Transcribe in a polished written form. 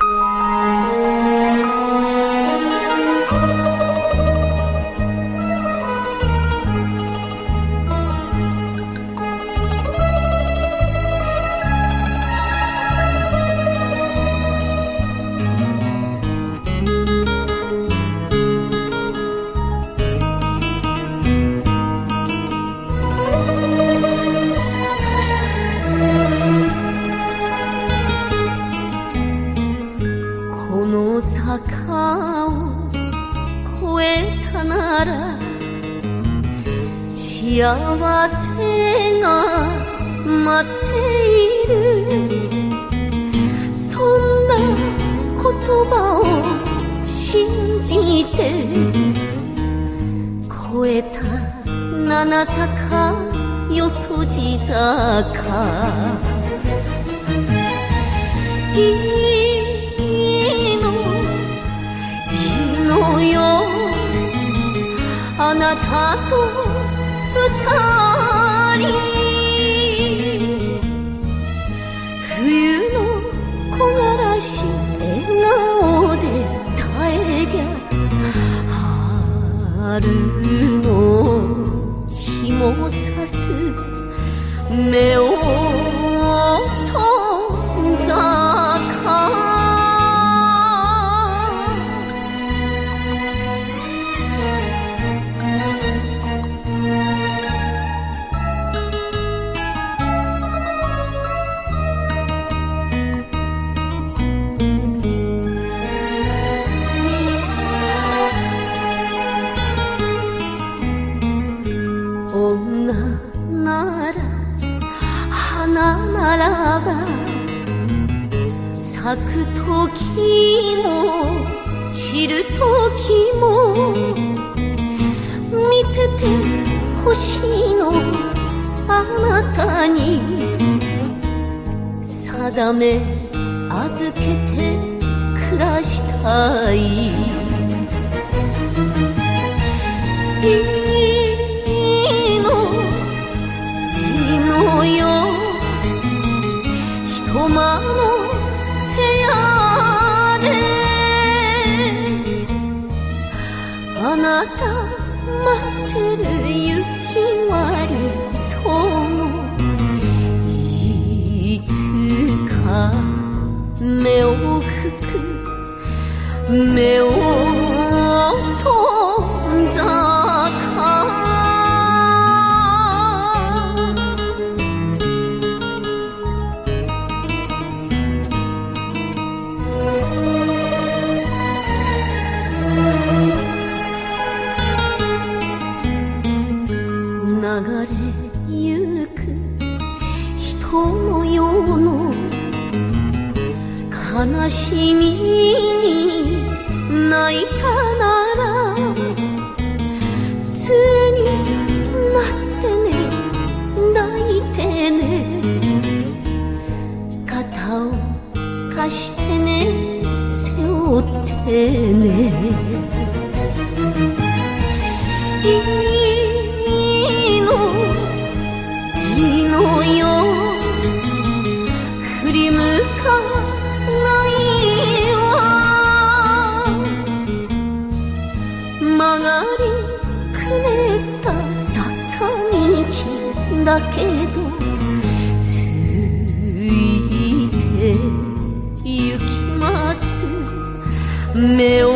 この坂を越えたなら幸せが待っている。そんな言葉を信じて越えた七坂よそじ坂。いいのいいのよ、あなたと二人。冬の木枯らし笑顔で耐えりゃ春の日もさす目をと坂。女なら花ならば咲く時も散る時も見ててほしいの。あなたに定め預けて暮らしたい。いいのいいのよ、一間の部屋であなた待ってる。雪割りそういつか目を拭く目をと坂。流れゆく人の世の悲しみに泣いたならつになってね、抱いてね、肩を貸してね、背負ってね。いいのいいのよ、振り向かないわ。曲がりくねった坂道だけどついて行きます。目を